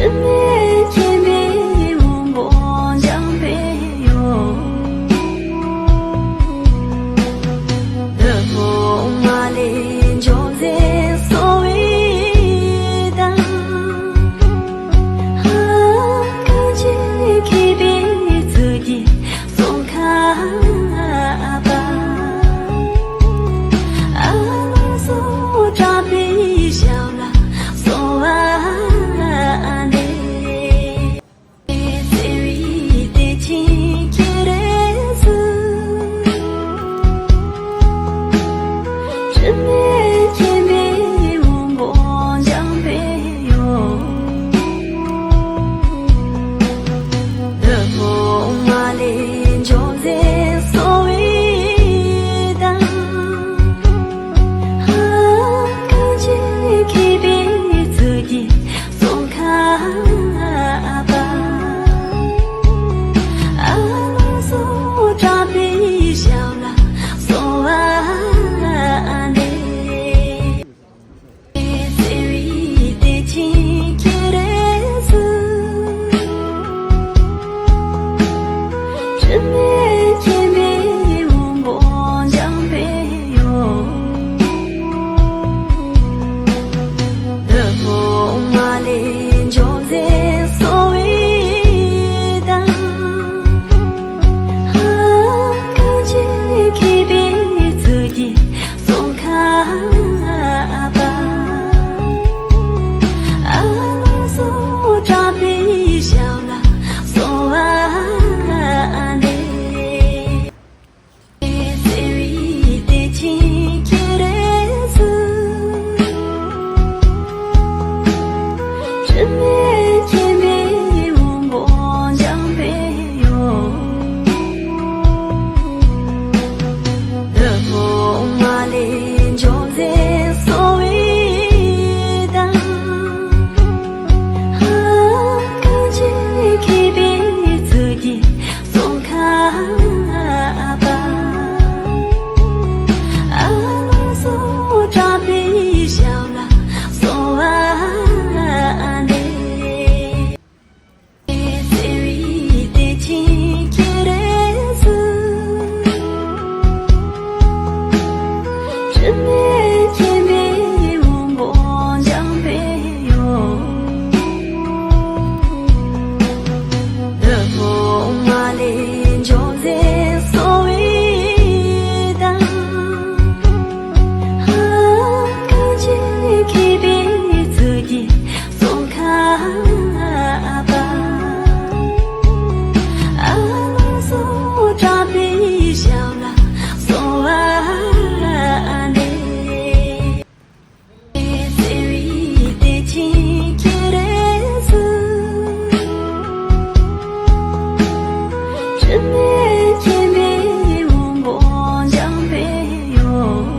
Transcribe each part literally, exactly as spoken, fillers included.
དྲི་མེད་མཁྱེན་པའི་དབང་པོ་འཇམ་པའི་དབྱངས། བདུད་དཔུང་མ་ལུས་འཇོམས་མཛད་གསང་བའི་བདག། ཧ་ཀ་ཅན་མཁས་པའི་གཙུག་གི་གསུང་ཁ་པ། ཨ་ལ་སོགས་དྲག་པོའི་ཞབས་ལ་གསོལ་བ་འདེབས། བརྩེ་བའི་གཏེར་ཆེན་ཁྱེད་རང་གསུང་། དྲི་མེད་མཁྱེན་པའི་དབང་པོ་འཇམ་པའི་དབྱངས། བདུད་དཔུང་མ་ལུས་འཇོམས་མཛད་གསང་བའི་བདག། ཧ་ཀ་ཅན་མཁས་པའི་གཙུག་གི་གསུང་ཁ་པ། ཨ་ལ་སོགས་དྲག་པོའི་ཞབས་ལ་གསོལ་བ་འདེབས། བརྩེ་བའི་གཏེར་ཆེན་ཁྱེད་རང་གསུང་། དྲི་མེད་མཁྱེན་པའི་དབང་པོ་འཇམ་པའི་དབྱངས། བདུད་དཔུང་མ་ལུས་འཇོམས་མཛད་གསང་བའི་བདག། ཧ་ཀ་ཅན་མཁས་པའི་གཙུག་གི་གསུང་ཁ་པ། ཨ་ལ་སོགས་དྲག་པོའི་ཞབས་ལ་གསོལ་བ་འདེབས། བརྩེ་བའི་གཏེར་ཆེན་ཁྱེད་རང་གསུང་། དྲི་མེད་མཁྱེན་པའི་དབང་པོ་འཇམ་པའི་དབྱངས། བདུད་དཔུང་མ་ལུས་འཇོམས་མཛད་གསང་བའི་བདག། ཧ་ཀ་ཅན་མཁས་པའི་གཙུག་གི་གསུང་ཁ་པ། ཨ་ལ་སོགས་དྲག་པོའི་ཞབས་ལ་གསོལ་བ་འདེབས། བརྩེ་བའི་གཏེར་ཆེན་ཁྱེད་རང་གསུང་། དྲི་མེད་མཁྱེན་པའི་དབང་པོ་འཇམ་པའི་དབྱངས། བདུད་དཔུང་མ་ལུས་འཇོམས་མཛད་གསང་བའི་བདག། ཧ་ཀ་ཅན་མཁས་པའི་གཙུག་གི་གསུང་ཁ་པ། ཨ་ལ་སོགས་དྲག་པོའི་ཞབས་ལ་གསོལ་བ་འདེབས། བརྩེ་བའི་གཏེར་ཆེན་ཁྱེད་རང་གསུང་། དྲི་མེད་མཁྱེན་པའི་དབང་པོ་འཇམ་པའི་དབྱངས།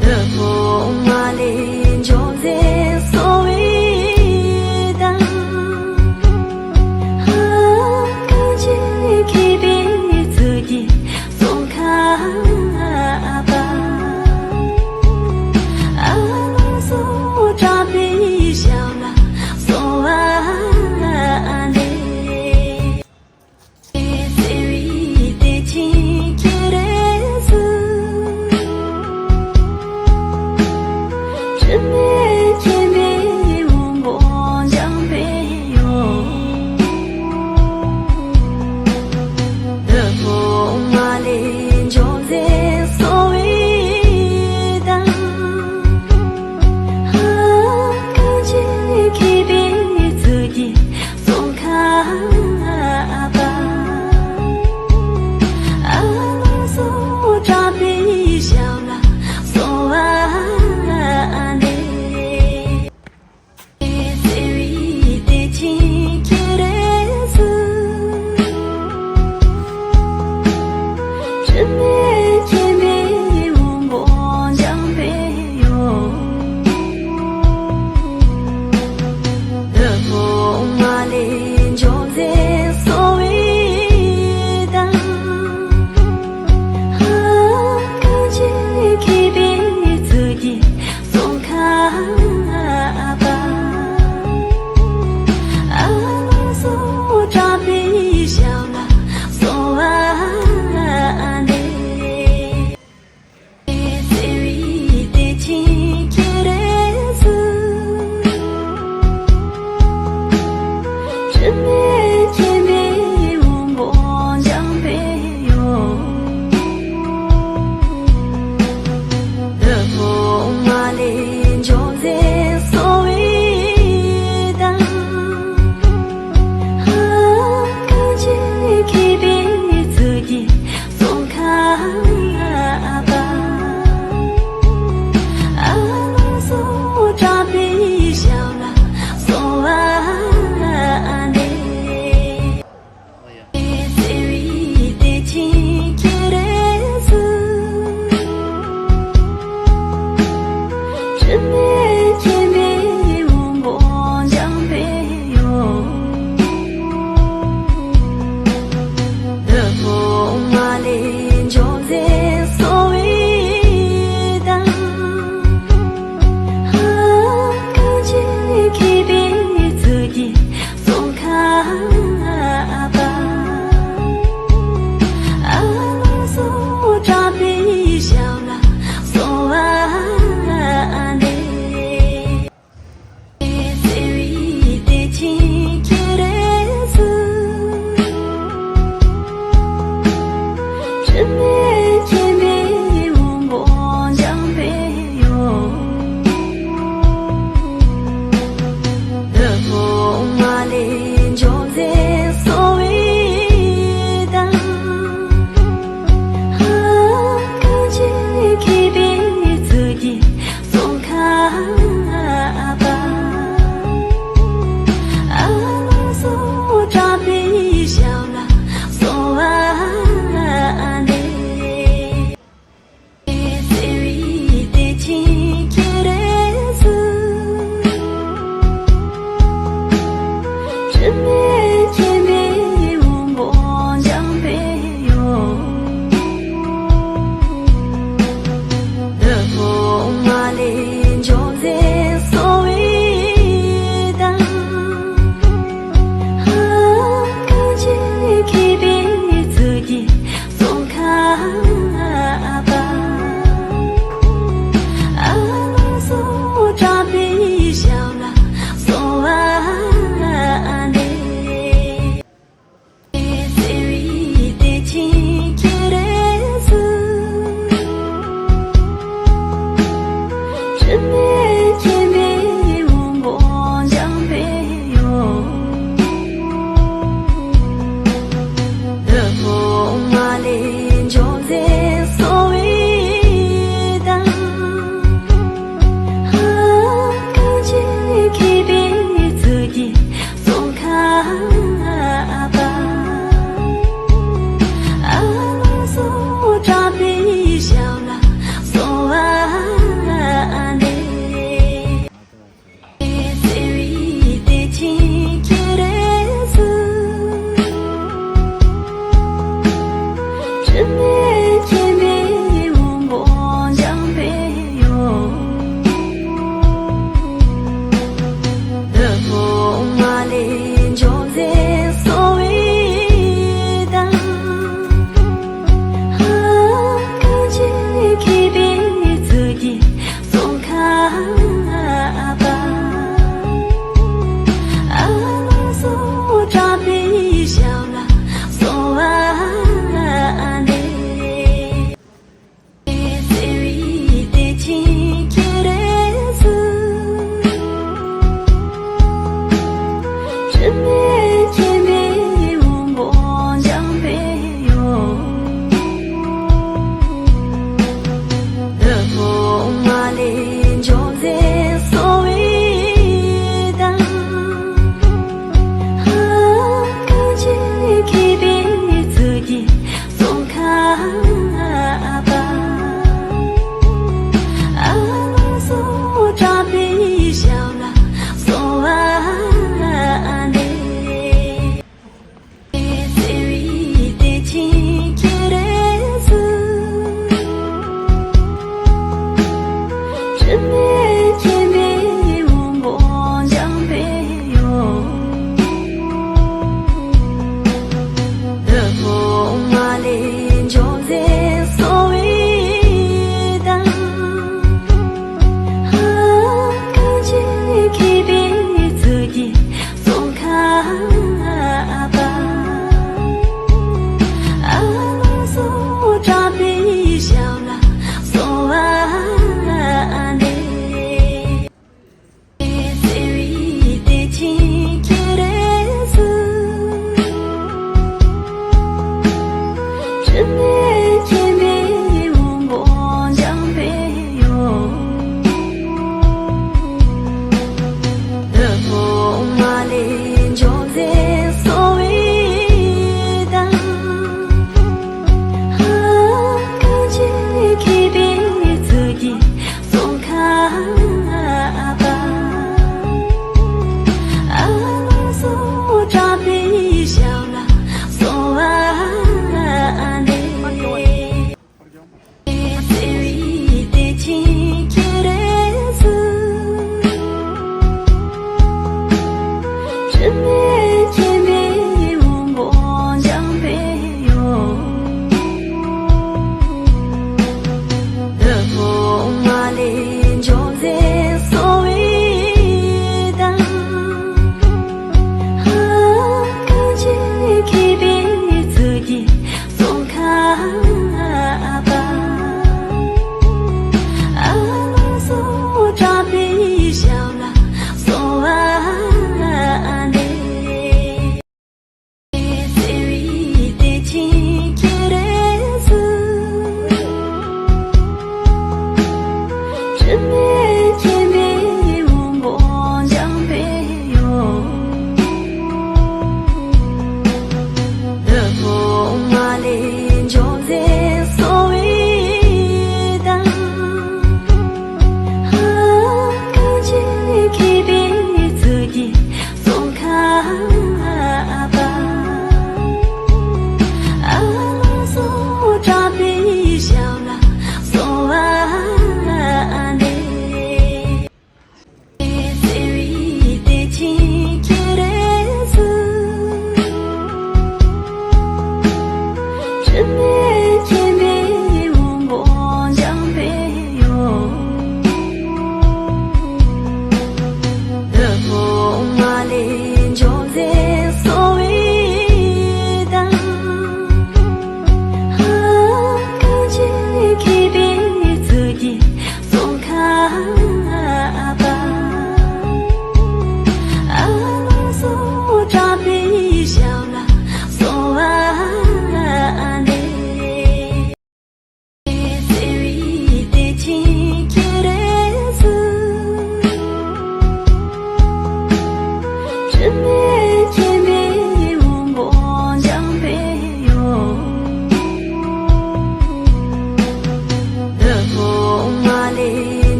བདུད་དཔུང་མ་ལུས་འཇོམས་མཛད་གསང་བའི་བདག། ཧ་ཀ་ཅན་མཁས་པའི་གཙུག་གི་གསུང་ཁ་པ། ཨ་ལ་སོགས་དྲག་པོའི་ཞབས་ལ་གསོལ་བ་འདེབས། བརྩེ་བའི་གཏེར་ཆེན་ཁྱེད་རང་གསུང་། དྲི་མེད་མཁྱེན་པའི་དབང་པོ་འཇམ་པའི་དབྱངས། བདུད་དཔུང་མ་ལུས་འཇོམས་མཛད་གསང་བའི་བདག། ཧ་ཀ་ཅན་མཁས་པའི་གཙུག་གི་གསུང་ཁ་པ། ཨ་ལ་སོགས་དྲག་པོའི་ཞབས་ལ་གསོལ་བ་འདེབས།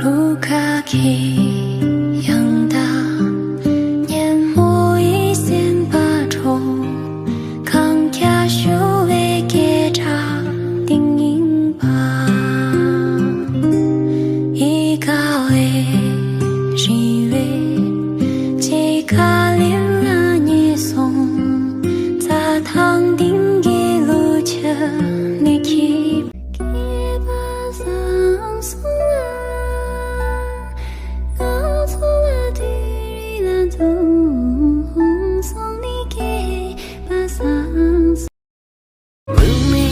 ལུ་ག་གི་ཡང་དག་ཉན་མོ་ཡི་སེམས་པ་འཕྲོག་གང་རྒྱ་ཞུ་བའི་སྐད་གྲགས་ཏིང་ཡིན་པ། ཨི་ཀ་བའི་རི་བའི་ཅི་ཀ་ལིབ་ལ་ཉེ་སོང་། རྩྭ་ཐང་ཏིང་གི་ལུ་ཆ་ནི་ཁྱི། སྐྱེས་པ་བཟང་སོང་ལ། ང་ཚོ་ལ་དུས་རིང་ལ་འཛུམ་སོང་ནི་སྐྱེས་པ་བཟང་སོང་། མིག་མི་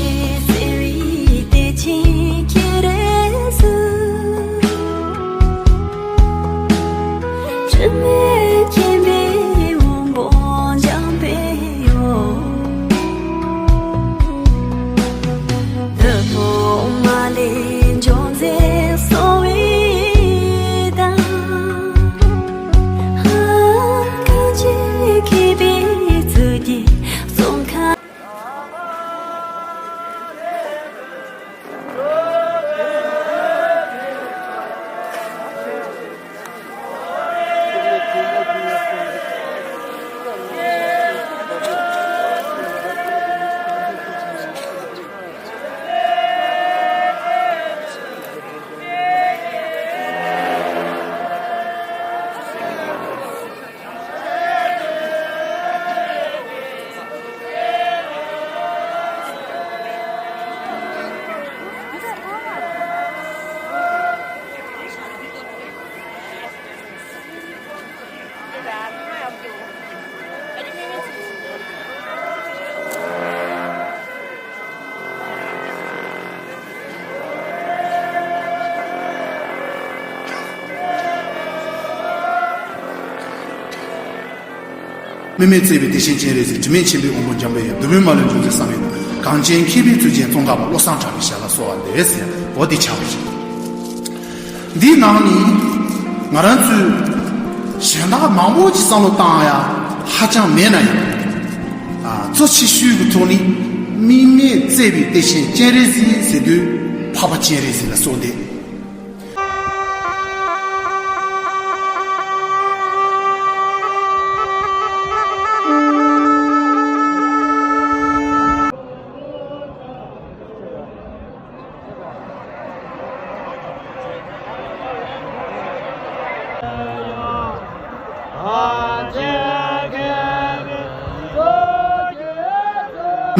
བརྩེ་བའི་བདེ་ཆེན་ཁྱེད་རེད་ཟེར། དྲི་མེད་མཁྱེན་པའི་དབང་པོ་འཇམ་པའི་ཡུལ། བདུད་དཔུང་མ་ལས་འབྱུང་མཛད་གསོ་བའི་བདག། ཧ་གང་ཅི་མཁས་པའི་ཚུལ་གྱིས་གསུང་ཁ། དམིགས་མེད་བརྩེ་བའི་བདེ་ཆེན་སྤྱན་རས་གཟིགས། དྲི་མེད་མཁྱེན་པའི་དབང་པོ་འཇམ་པའི་དབྱངས། བདུད་དཔུང་མ་ལུས་འཇོམས་མཛད་བསམ་ཡས་དང་། གངས་ཅན་མཁས་པའི་ཚུལ་ཅན་ཙོང་ཁ་པ་བློ་བཟང་གྲགས་པའི་ཞལ་ལ་གསོལ་བ་འདེབས་ཟེར་བ་འདི་ཆགས་པ་རེད། འདིའི་ནང་ནས་ང་རང་ཚོས་གཞན་དག་མང་པོ་ཅིག་བསམ་བློ་བཏང་ཡ་ཧ་ཅང་མེད་ན་ཡང་། ཨ། གཙོ་ཆེ་ཤོས་ཀྱི་ཐོག་ནས་དམིགས་མེད་བརྩེ་བའི་བདེ་ཆེན་སྤྱན་རས་གཟིགས་ཟེར་དུས་འཕགས་པ་སྤྱན་རས་གཟིགས་ལ་གསོལ་འདེབས།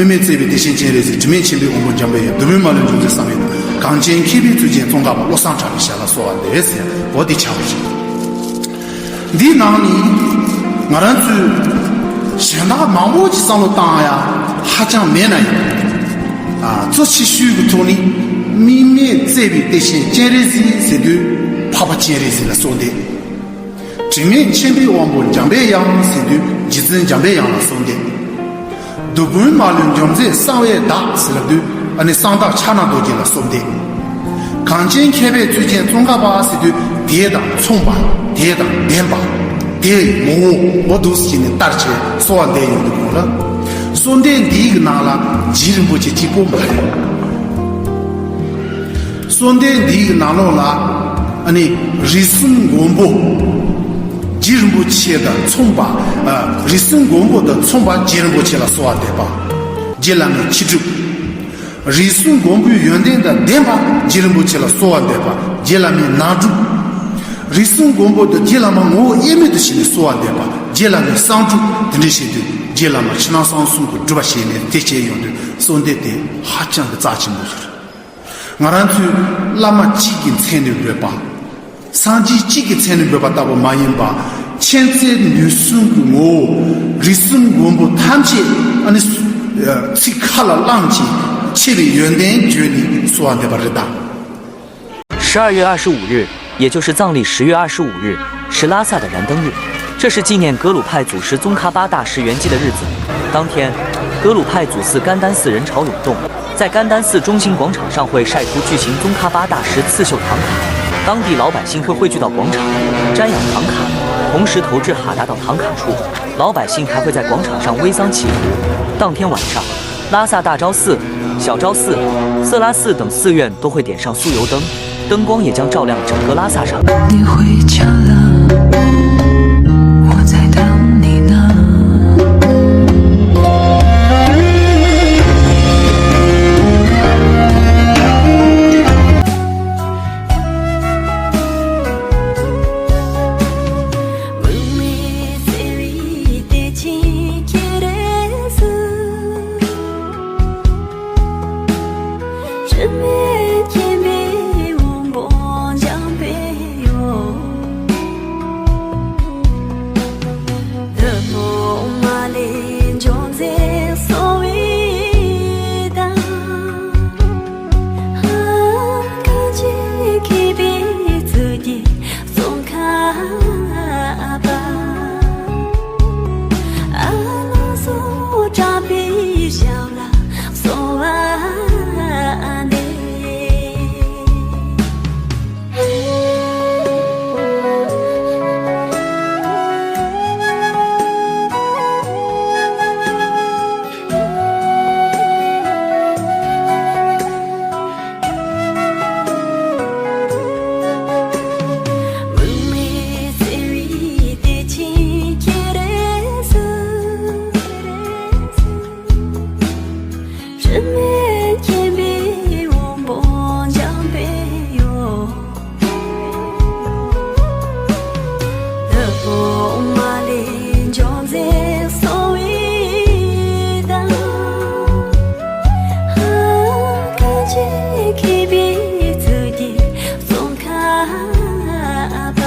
དམིགས་མེད་བརྩེ་བའི་བདེ་ཆེན་སྤྱན་རས་གཟིགས། དྲི་མེད་མཁྱེན་པའི་དབང་པོ་འཇམ་པའི་དབྱངས། བདུད་དཔུང་མ་ལུས་འཇོམས་མཛད་བསམ་ཡས་དང་། གངས་ཅན་མཁས་པའི་ཚུལ་ཅན་ཙོང་ཁ་པ་བློ་བཟང་གྲགས་པའི་ཞལ་ལ་གསོལ་བ་འདེབས་ཟེར་བ་འདི་ཆགས་པ་རེད། འདིའི་ནང་ནས་ང་རང་ཚོས་གཞན་དག་མང་པོ་ཅིག་བསམ་བློ་བཏང་ཡ་ཧ་ཅང་མེད་ན་ཡང་། ཨ། གཙོ་ཆེ་ཤོས་ཀྱི་ཐོག་ནས་དམིགས་མེད་བརྩེ་བའི་བདེ་ཆེན་སྤྱན་རས་གཟིགས་ཟེར་དུས་འཕགས་པ་སྤྱན་རས་གཟིགས་ལ་གསོལ་འདེབས། དྲི་མེད་མཁྱེན་པའི་དབང་པོ་འཇམ་པའི་དབྱངས་ཟེར་དུས་རྗེ་བཙུན་འཇམ་པའི་དབྱངས་ལ་གསོལ་འདེབས། བདུད་དཔུང་མ་ལུས་འཇོམས་མཛད་གསང་བའི་བདག་ཟེར་ལབ་དུས་ཨ་ནི་གསང་བདག་ཕྱག་ན་རྡོ་རྗེ་ལ་གསོལ་འདེབས། གངས་ཅན་མཁས་པའི་བཙུན་མཁྱེན་ཙོང་ཁ་པ་ཟེར་དུས་དེ་དང་མཚུངས་པ། དེ་དང་ལྡན་པ། དེ་ངོ་བོ་འོ་འདུག་ཟེར་ནས་བལྟ་བྱས་གསོལ་བ་འདེབས་ཡོང་དུས་གོང་ལ། གསོལ་འདེབས་འདིའི་ནང་ལ་རྗེ་རིན་པོ་ཆེ་གཅིག་པོ་མ་རེད། གསོལ་འདེབས་འདིའི་ནང་ལོགས་ལ་ཨ་ནི་རིགས་གསུམ་མགོན་པོ། རྗེ་རིན་པོ་ཆེ་དང་མཚུངས་པ། ཨ། རིགས་གསུམ་མགོན་པོ་དང་མཚུངས་པ་རྗེ་རིན་པོ་ཆེ་ལ་གསོལ་བ་འདེབས་པ། རྗེ་བླ་མའི་ཁྱི་སྒྲུབ། རིགས་གསུམ་མགོན་པོའི་ཡོན་ཏན་དང་ལྡན་པ་རྗེ་རིན་པོ་ཆེ་ལ་གསོལ་བ་འདེབས་པ། རྗེ་བླ་མའི་ནང་སྒྲུབ། རིགས་གསུམ་མགོན་པོ་དང་རྗེ་བླ་མ་ངོ་བོ་དབྱེར་མེད་དུ་བྱས་ནས་གསོལ་བ་འདེབས་པ། རྗེ་བླ་མའི་གསང་སྒྲུབ། དེ་འདྲ་བྱས་དུས་རྗེ་བླ་མ་ཕྱི་ནང་གསང་གསུམ་གྱི་སྒྲུབ་པ་བྱས་ནས་དེ་བྱས་ཡོང་དུས་གསོལ་འདེབས་དེ་ཧ་ཅང་གི་རྩ་ཆེན་པོ་ཞིག་རེད། ང་རང་ཚོའི་བླ་མ་གཅིག་གི་མཚན་ནས་འབོད་པ། སངས་རྒྱས་གཅིག་གི་མཚན་ནས་འབོད་པ་ལྟ་བུ་མ་ཡིན་པ། མཁྱེན་བརྩེ་ནུས་གསུམ་གྱི་ངོ་བོ། རིགས་གསུམ་མགོན་པོ་ཐམས་ཅད་ཨ་ནི་ཚིག་ཁ་ལ་བླངས་ཀྱིས་ཆེ་བའི་ཡོན་ཏན་བརྗོད་ནས་གསོལ་བ་འདེབས་པ་རེད་ད། 十二月二十五日，也就是藏历十月二十五日，是拉萨的燃灯日，这是纪念格鲁派祖师宗喀巴大师圆寂的日子。当天，格鲁派祖寺甘丹寺人潮涌动，在甘丹寺中心广场上会晒出巨型宗喀巴大师刺绣唐卡，当地老百姓会汇聚到广场，瞻仰唐卡，同时投至哈达道唐卡处。老百姓还会在广场上煨桑祈福。当天晚上，拉萨大昭寺、小昭寺、色拉寺等寺院都会点上酥油灯，灯光也将照亮整个拉萨上。你回家了，我在等你呢。 དྲི་མེད་མཁྱེན་པའི་དབང་པོ་འཇམ་པའི་དབྱངས། བདུད་དཔུང་མ་ལུས་འཇོམས་མཛད་གསང་བའི་བདག། གངས་ཅན་མཁས་པའི་བཙུན་མཁྱེན་ཙོང་ཁ་པ། ཨ་ལོ་སོགས་དྲག་པོའི་ཞབས་ལ་གསོལ་བ་འདེབས། དྲི་མེད་མཁྱེན་པའི་དབང་པོ་འཇམ་པའི་དབྱངས། བདུད་དཔུང་མ་ལུས་འཇོམས་མཛད་གསང་བའི་བདག། གངས་ཅན་མཁས་པའི་བཙུན་མཁྱེན་ཙོང་ཁ་པ།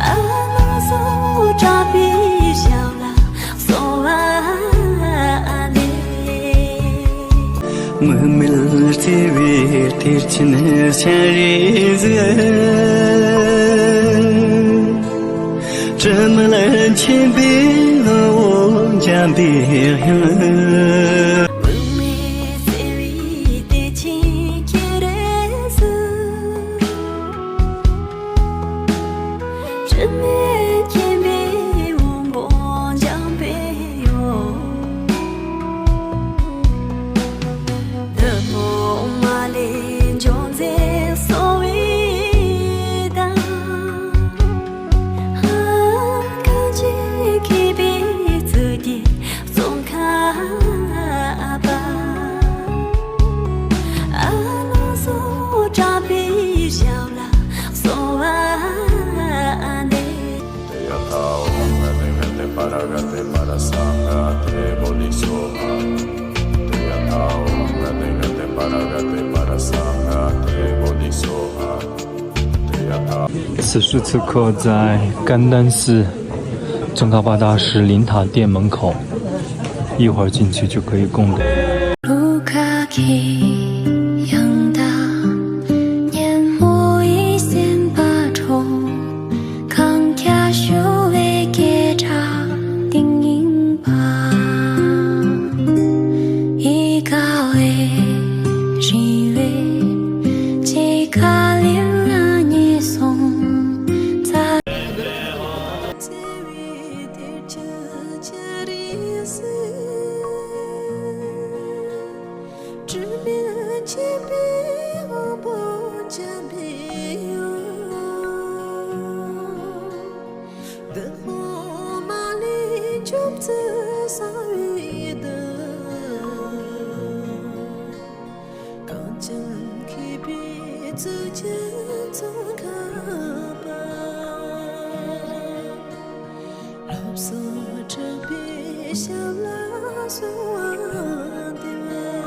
ཨ་ལོ་སོགས་དྲག་པོའི་ཞབས་ལ་གསོལ་བ་འདེབས། དམིགས་མེད་བརྩེ་བའི་གཏེར་ཆེན་སྤྱན་རས་གཟིགས། དྲི་མེད་མཁྱེན་པའི་དབང་པོ་འཇམ་པའི་དབྱངས། དམིགས་མེད་བརྩེ་བའི་གཏེར་ཆེན་སྤྱན་རས་གཟིགས། དྲི་མེད་མཁྱེན་པའི་དབང་པོ་འཇམ་པའི་དབྱངས། བདུད་དཔུང་མ་ལུས་འཇོམས་མཛད་གསང་བའི་བདག། གངས་ཅན་མཁས་པའི་བཙུན་མཁྱེན་ཙོང་ཁ་པ། ཨ་ལོ་སོགས་དྲག་པོའི་ཞབས་ལ་གསོལ་བ་འདེབས། Teyataṃ ahaṃ āgate āgate parāgate pārasaṃ āgate bodhisotthāya. Teyataṃ ahaṃ āgate āgate pārāgate pārasaṃ āgate bodhisotthāya. Teyataṃ 此时此刻，在甘丹寺宗喀巴大师灵塔殿门口，一会儿进去就可以供的。 ལྷུ་ཁ་གི་ཡང་དག་ཉིན་མོ་ཡི་སེམས་པ་འཕྲོག་གཙུག་ཆེན་ཙོང་ཁ་པ། སློབ་གསོ་གྲུབ་པའི་ཞབས་ལ་བཟུང་